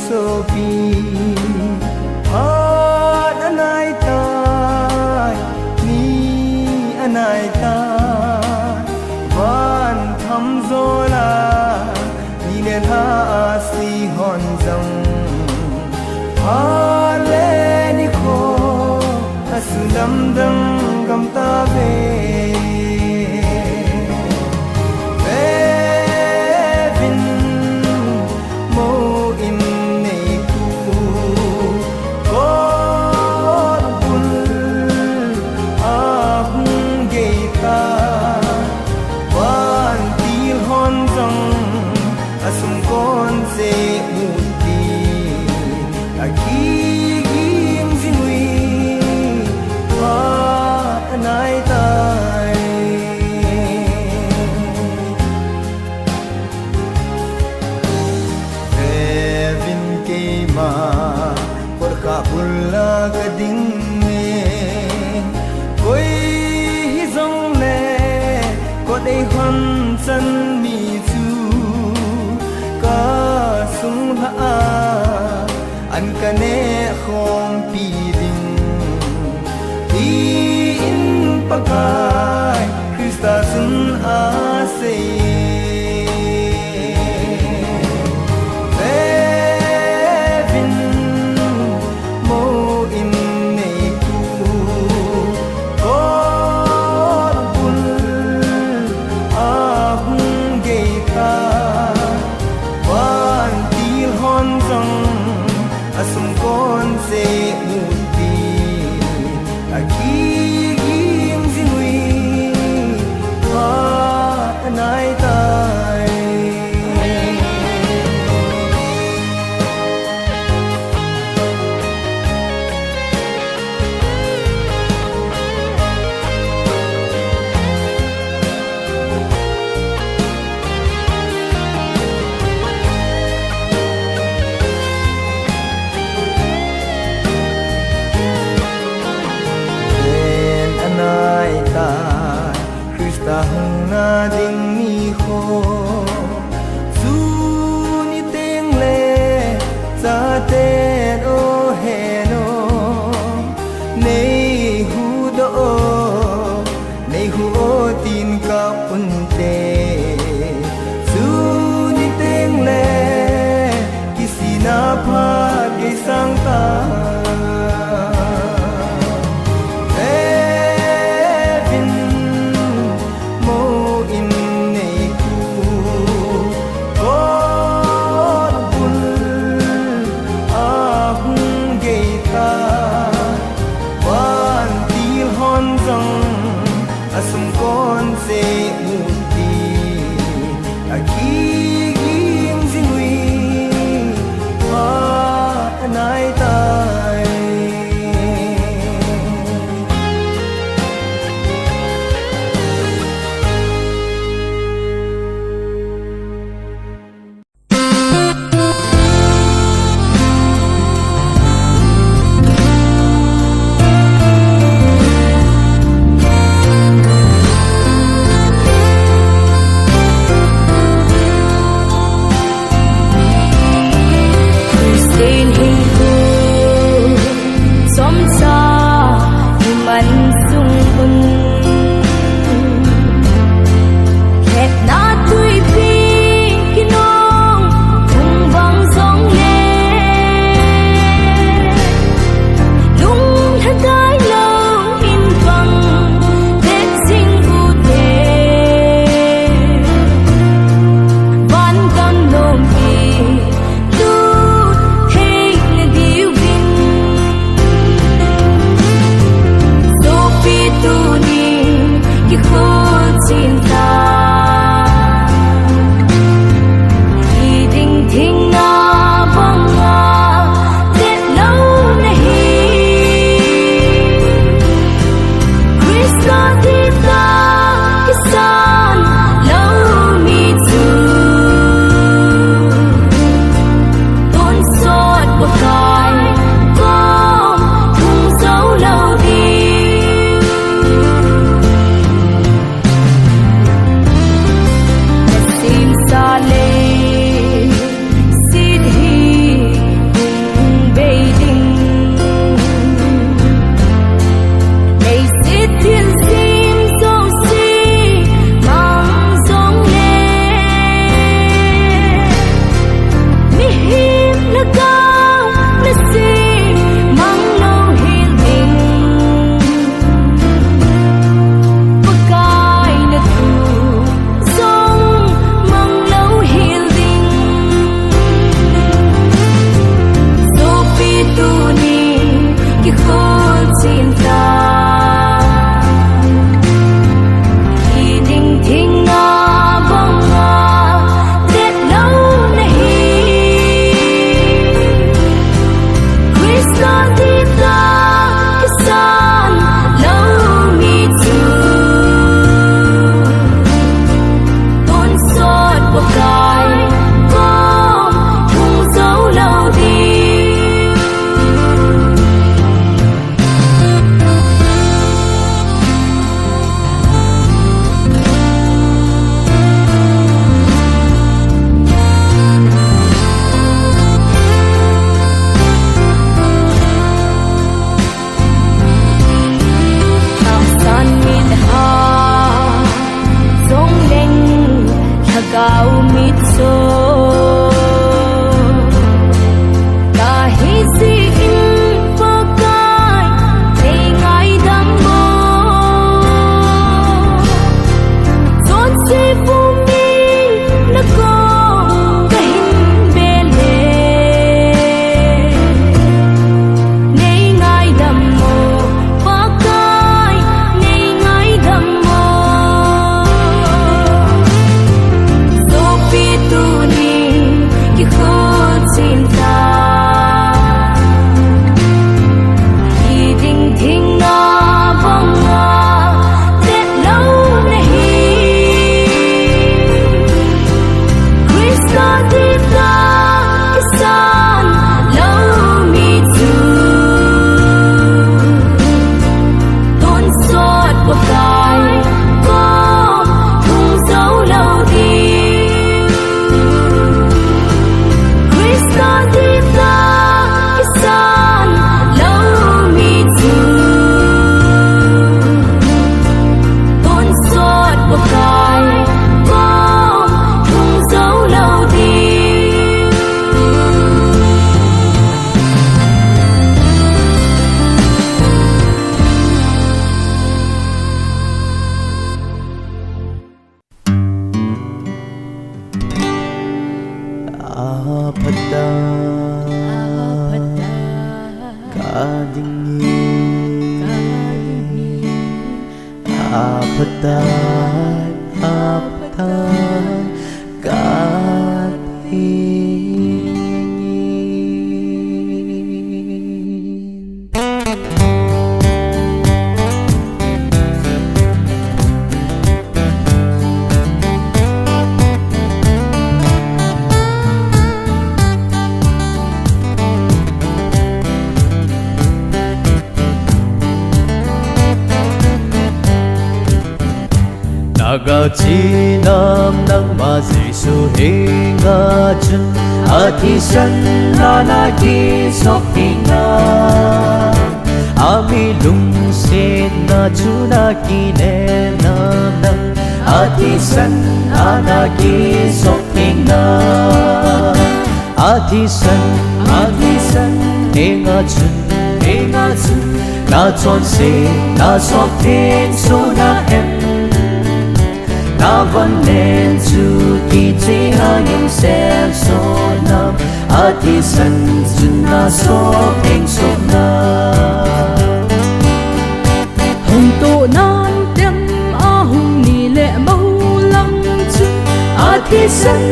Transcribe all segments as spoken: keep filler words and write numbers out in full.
Sopi, phat anai tai, ni anai tai, van tham jola, ni le lha asi hon jong, phat le nikho asu lamdang gam tave. Vevin, mou in nei tu, kotbul ahung gei ta, vantil hon jong asumkon jeh u ti, akigim jing uvin, phat anai tai. Vevin, keima kotkha bul a kading e, koi hijongle kot ei hon chan mi chu kasung lha a an kaneh khompi ding, tin Pakai Christa chun asei. Vevin, mou in nei tu, kotbul ahung gei ta, vantil hon jong asumkon jeh u ti, akigim jing uvin, Kisan lou mi chu tonsot Pakai kom hung jou lou ding. Christa tia kisan lou mi chu tonsot Pakai kom hung jou lou ding. Aphat'a kadingin, aphat'a, aphat'a kadingin. Naga chinam nangma Jesu henga chun athisan a nakisop hinam, ami lungsetna chu nakinepnam nang athisan a nakisop hinam. Athisan, athisan henga chun, henga chun nachonse, nasop thengsoh na em? Navon nen chu kicheh a ngimsel soh nam, athisan chun nasop thengsoh nam? Hung toh nan tem ahung ni le mou lang chu, athisan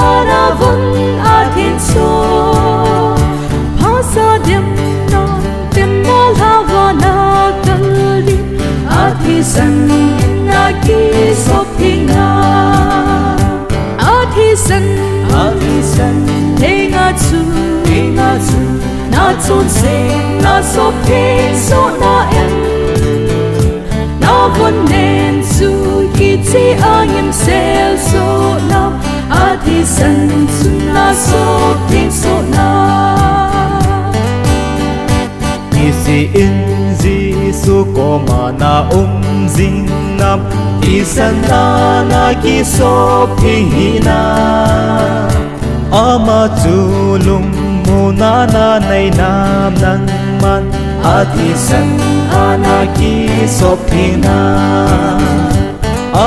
a navon a thengsoh. Phasa dem nan tem na lhava nakal ding, athisan a nakisop hinam. Athisan, athisan henga chu, henga chu nachonse, nasop thengsoh na em? Navon nen chu kicheh a ngimsel soh nam, athisan chun nasop thengsoh nam? Niseh in Jesu koma na um jing nam, thisan a nakisop theng hinam? Ama chu lungmonna nanei nam nangman, athisan a nakisop theng hinam?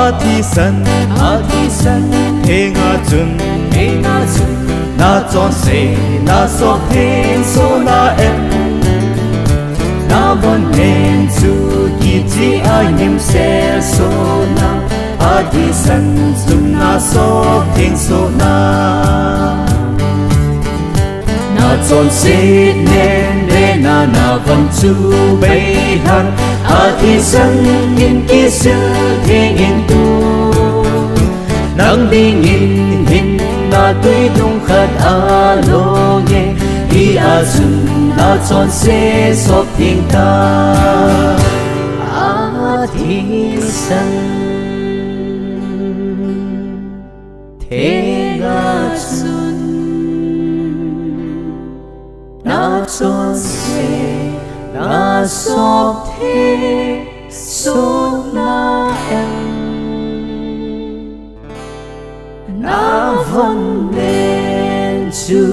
Athisan, athisan henga chun, henga chun nachonse, nasop thengsoh na em? Navon nen chu kicheh a ngimsel soh nam, athisan chun nasop thengsoh nam? Nachonse nen le na navon chu beilhan, athisan in kisil theng in tu. Nang dingin hinna tui dung khat a longe, hia chun nachonse sop theng ta. Athisan thenga chun nachonse, nasop thengsoh na em? Navon nen chu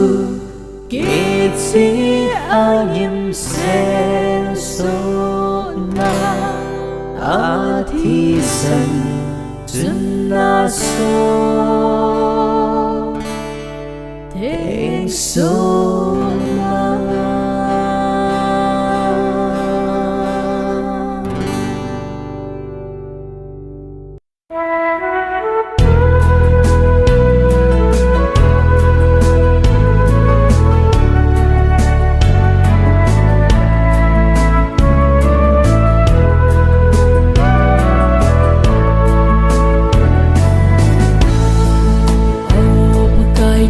kicheh a ngimsel soh nam, athisan chun nasop thengsoh nam? O Pakai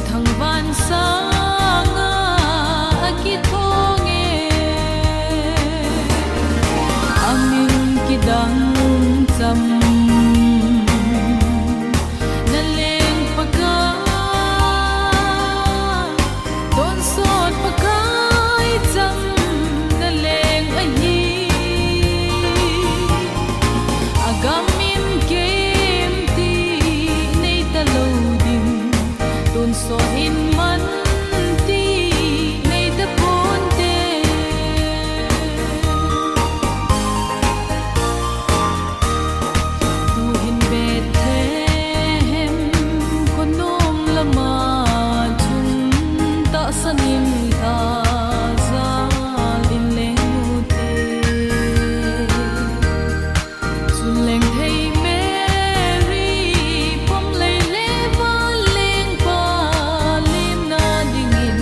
Thangvah sanga akithong e, amin kidang cham. Naleng Pakai, tonsot Pakai cham naleng ahi. Agam in kei in ti nei talou ding, tonsot in man ti nei taponte. Tuhin Bethlehem khonung lama chun tahsan in lha jal in leng ute. Chun leng thei Mary, pom lei le vanlengpa lenna dingin,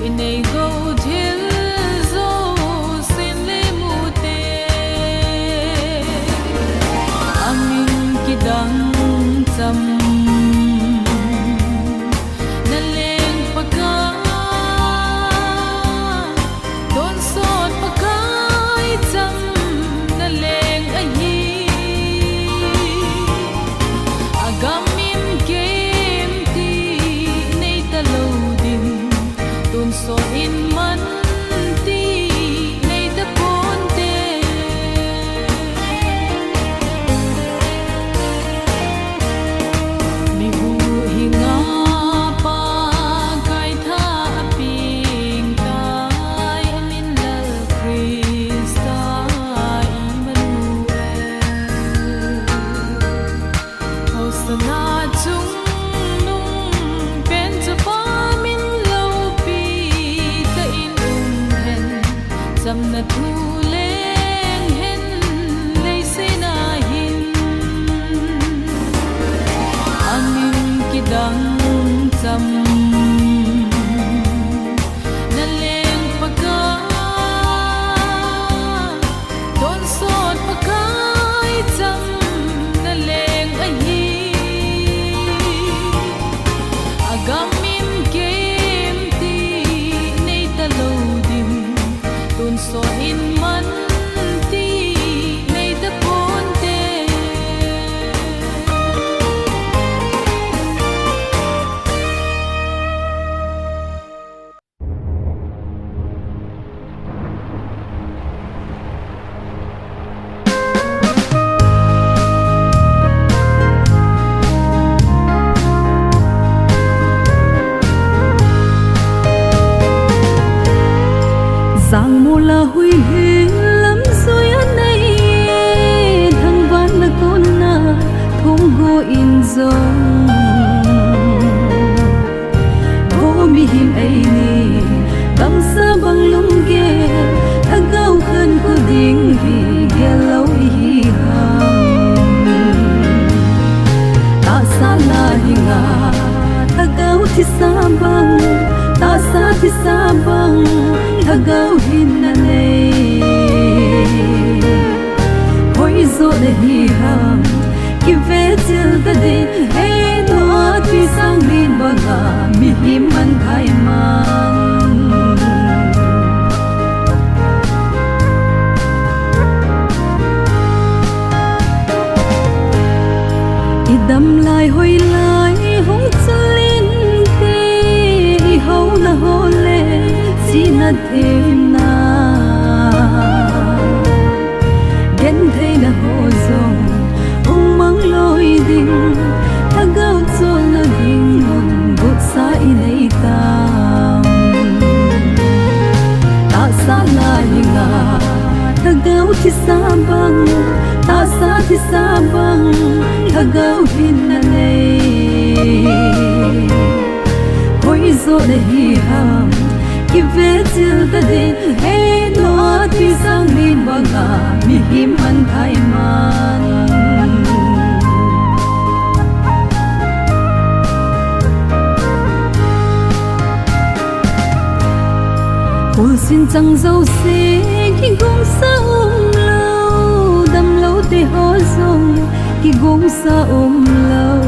inei gou thil jousen lem ute. Amin kidang cham, naleng Pakai, tonsot Pakai cham naleng ahi. Agam in kei in ti nei talou ding, tonsot in man ti nei taponte. Mi huhhinga Pakai tha apeng tai, amin Lal Christa Immanuel. Hosanna chungnungpen Chapa min loupi tah in um hen, chamna thu leng hen leiset a hin. Amin kidang cham, naleng Pakai, tonsot Pakai cham naleng ahi. Agam in kei in ti nei talou ding, tonsot in man ti nei taponte. Jangmol a huihlel lam jui anei, thangvah na kona thong go in jong. Vo mihem eini, bangsa bang lunggel, lhagao khankho ding hi gel lou ihi ham. Tahsa na hinga, lhagao thisa bang, tahsa thisa bang, lhagao hin nanei. Hoijo nahi ham, kivechil tadin, hei Noah tui sang nin banga mihem manthai mang. Idam lai hoilai hung chul inte, ihouna ho le chihna themna, gentheina ho jong hung mang loi ding, lhagao cholna ding mun gotsa inei tam. Tahsa na hinga, lhagao thisa bang, tahsa thisa bang, lhagao hin nanei. Hoijo nahi ham, kivechil tadin, hei Noah tui sang nin banga mihem manthai mang. Kholsin chang jouse kigongsa umlou, damlou te ho jong kigongsa umlou.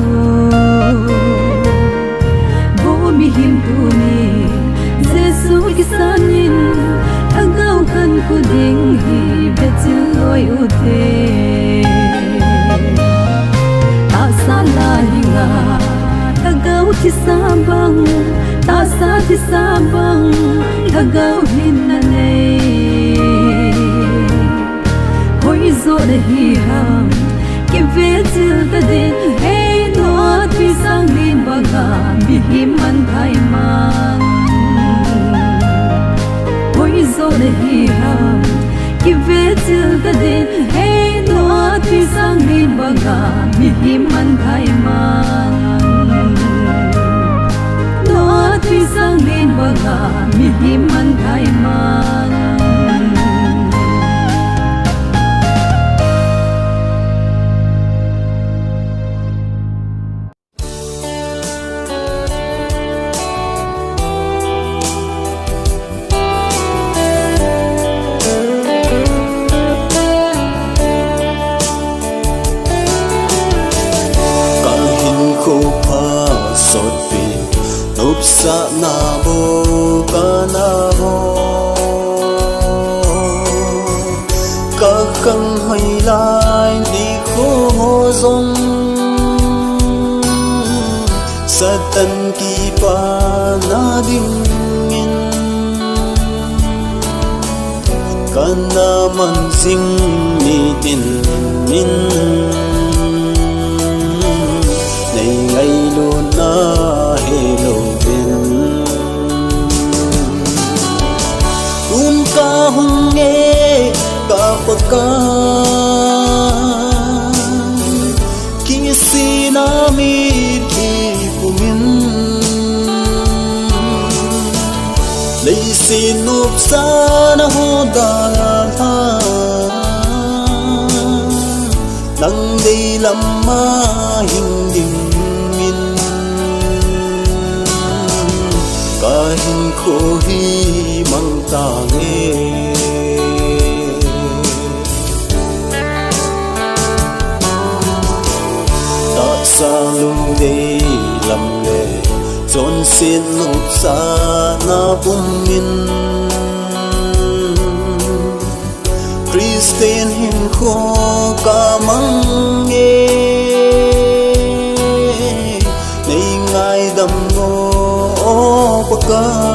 Vo Gimtuni Jesu kisan in, lhagao khankho ding hi vechil loi ute. Tahsa la hinga, lhagao thisa bang, tahsa thisa bang, lhagao hinna nei. Hoijo nahi ham, kivechil tadin, hei Noah twisang lin banga, mihem manthai mang. Hoijo nahi ham, kivechil tadin, hei Noah twisang lin banga, mihem manthai mang. Noah twisang lin banga, mihem manthai mang. Kahinkho phasotpi, nopsahna bou kana bol. Kakhang hoilai nikho jong, Satan kipana dingin, kana man jing nitin in, nei ngailutna helouvin. Tun kahung e ka Pakai, kisihna mitlhi pumin, leiset nopsahna ho dalha, nang deilam a hing dingin, kahinkho hi mangtange. Tahsa lungdei lam le chonset nopsahna pumin, Christian hinkho kamang e, nei ngaidam o Pakai.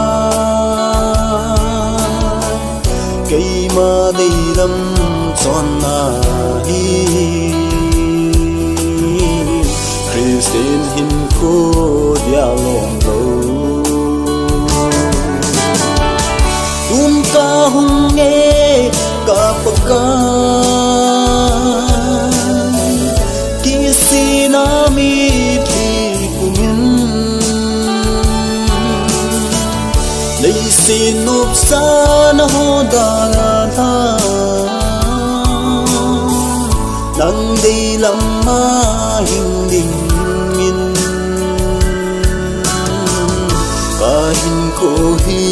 Keima deilam chonna hi Christian hinkho dia lom lou. Tun kahung e ka Pakai, kisihna mitlhi pumin, leiset nopsahna ho dalha, nang deilam a hing dingin, kahinkho hi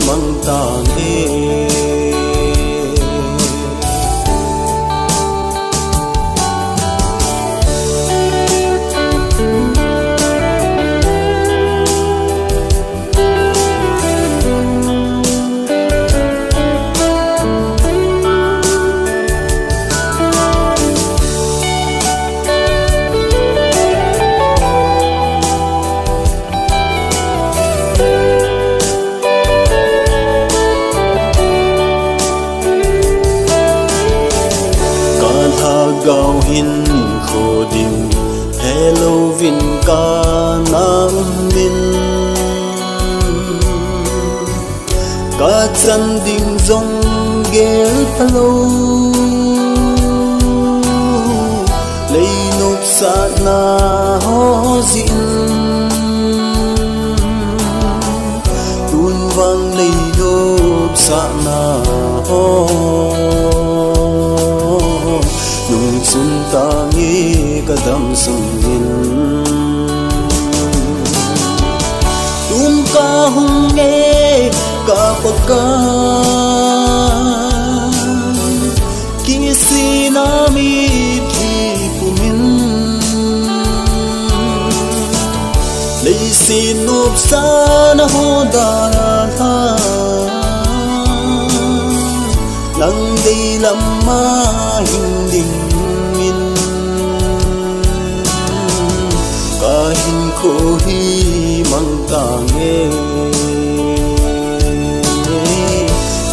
mangtange. Ka lhagao hinkho ding helouvin kana umin, ka chan ding jong gel phalou, lei nopsahna ho jeh in, tun vang lei nopsahna ho nungchun tange ka damsung in. Tun kahung e ka Pakai, kisihna mitlhi pumin, leiset Sinop sana ho dara tha, nang dei lama hing ding in, kahin kho hi mang tange,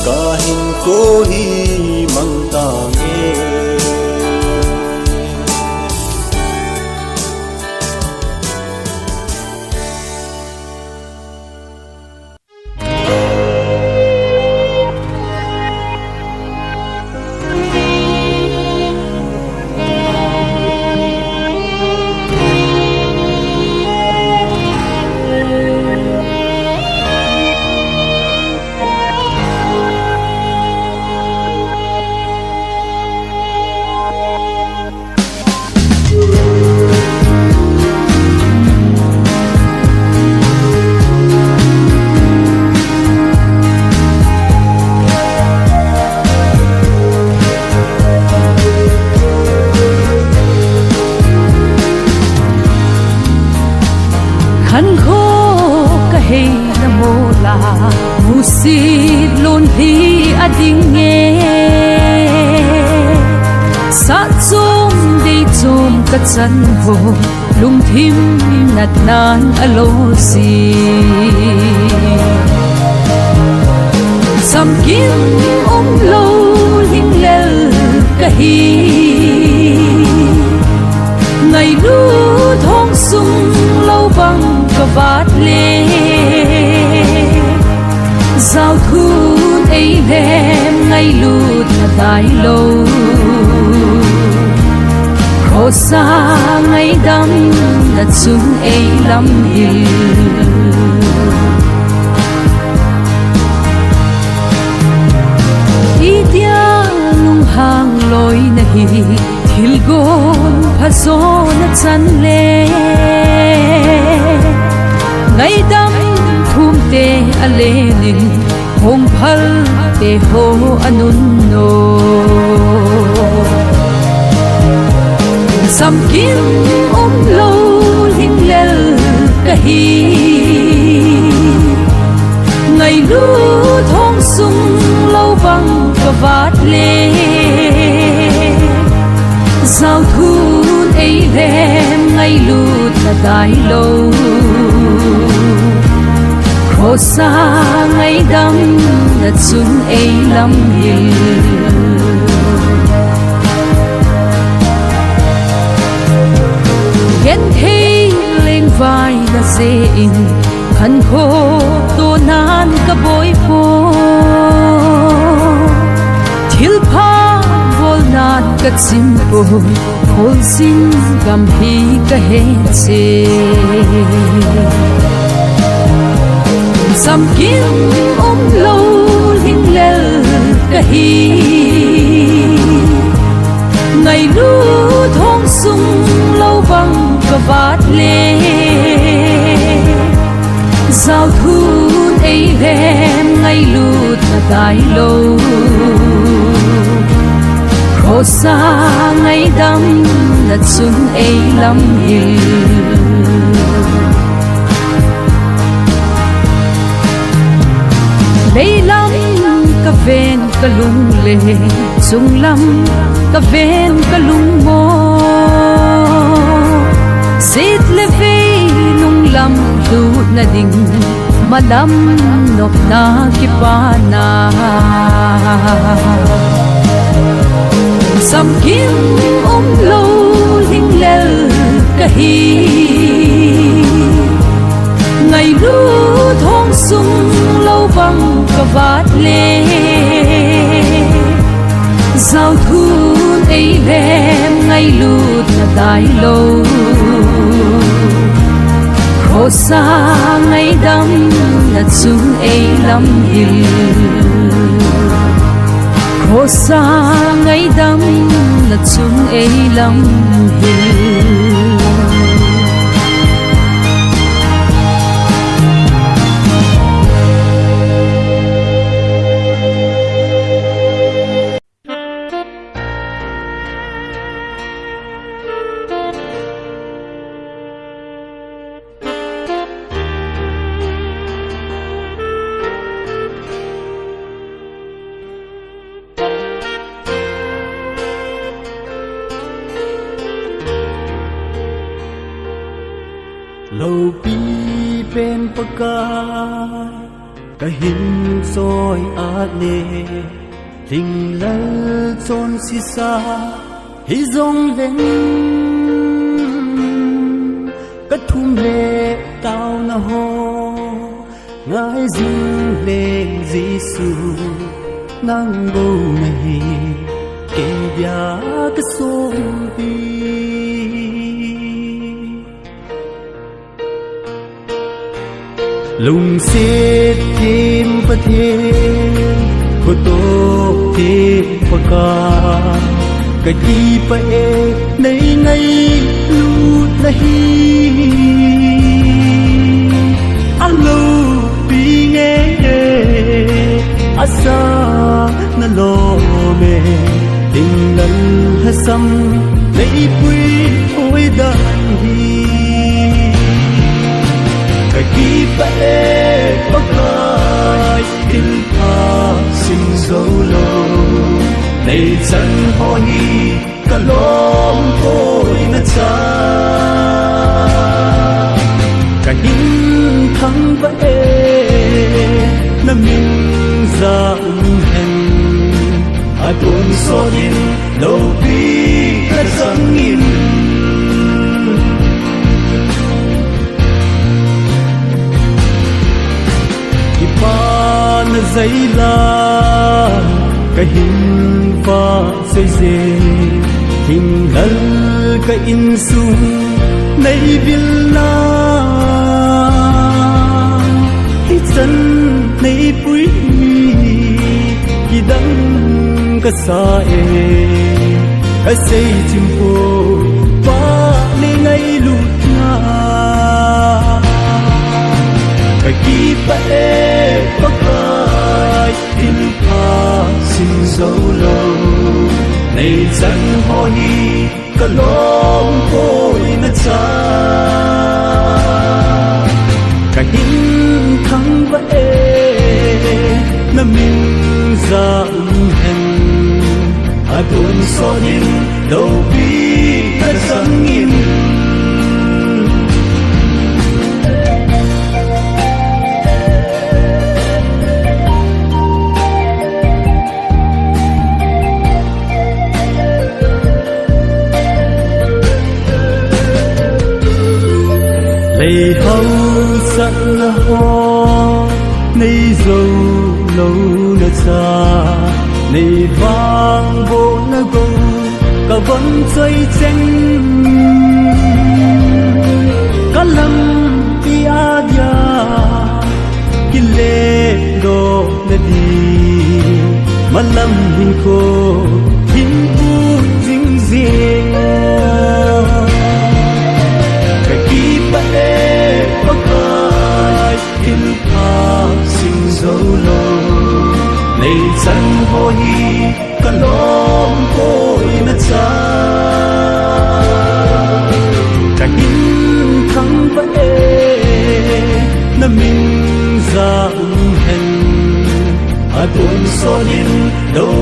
kahin kho hi mang tange. Khankho ka hei na mola, musit lon hi a ding e. Sa chom dei chom ka chan ho, lungthim natnan a lo si. Samkim um lo lhinglel ka hi, ngailut hong sung lo bang ka vat le, zauthun ei lem ngailut na dai lo. Khosa ngaidam na chun ei lam hil. Itia lunghang loi na hi, thilgon phajo na chan le, ngaidam thum te a lenin, hong phal te ho a nun no. Samkim um lo lhinglel ka hi, ngailut hong sung lo bang ka vat le, zauthun ei lem ngailut na dai lo. Khosa ngaidam na chun ei lam hil. Genthei lengvai na jeh in, khankho tonan ka boi poi, thilpha bolnan ka chim poi, kholsin gam hi ka he che. Samkim um lo lhinglel ka hi, ngailut hong sung lo bang ka vat le, zauthun ei lem ngailut na dai lo. Khosa ngaidam na chun ei lam hil. Leilam ka ven ka lung le, chunglam ka ven ka lung mo. Sit le vei nunglam lut na ding, malam nopna kipana. Samkim um lo lhinglel ka hi, ngailut hong sung lo bang ka vat le, zauthun ei lem ngailut na dai lo. Khosa ngaidam na chun ei lam hil. Khosa ngaidam na chun ei lam hil. Kahin choi a le, lhinglel chonse sa hijongleng, kathum le taona ho ngai jing leng Jesu, nang bou nahi kei dia kasonpi. Lungset them Pathen, khoto them Pakai, kakipah e, nei ngailutna hi. Aloupi nge, asang nalom e, lhinglel lhasam neipui hoidan hi. Kakipah e Pakai, thilpha sim jou lou, neichan ho hi kalom poina cha. Kahin thangvah e, namin ja um hen, atonsot in loupi kachang in. Kipana jaila kahin vah seije, lhinglel ka insung neivil na, hichan neipui kidang kasa e, kasei chimpoi Pa nei ngailutna. Kakipah e Pakai, thilpha sim jou lou, neichan ho hi kalom poina cha. Kahin thangvah e, namin ja um hen, atonsot in loupi kachang in. Lei hausatna ho nei jou louna cha, nei vangbohna gou kavan choi cheng, kalampi a dia kile doh na di, malam hinkho hin pui jing jing o. Kakipah e Pakai, thilpha sim jou lou, neichan ho hi kalom poina cha. Kahin thangvah e, namin ja um hen, atonsot in lou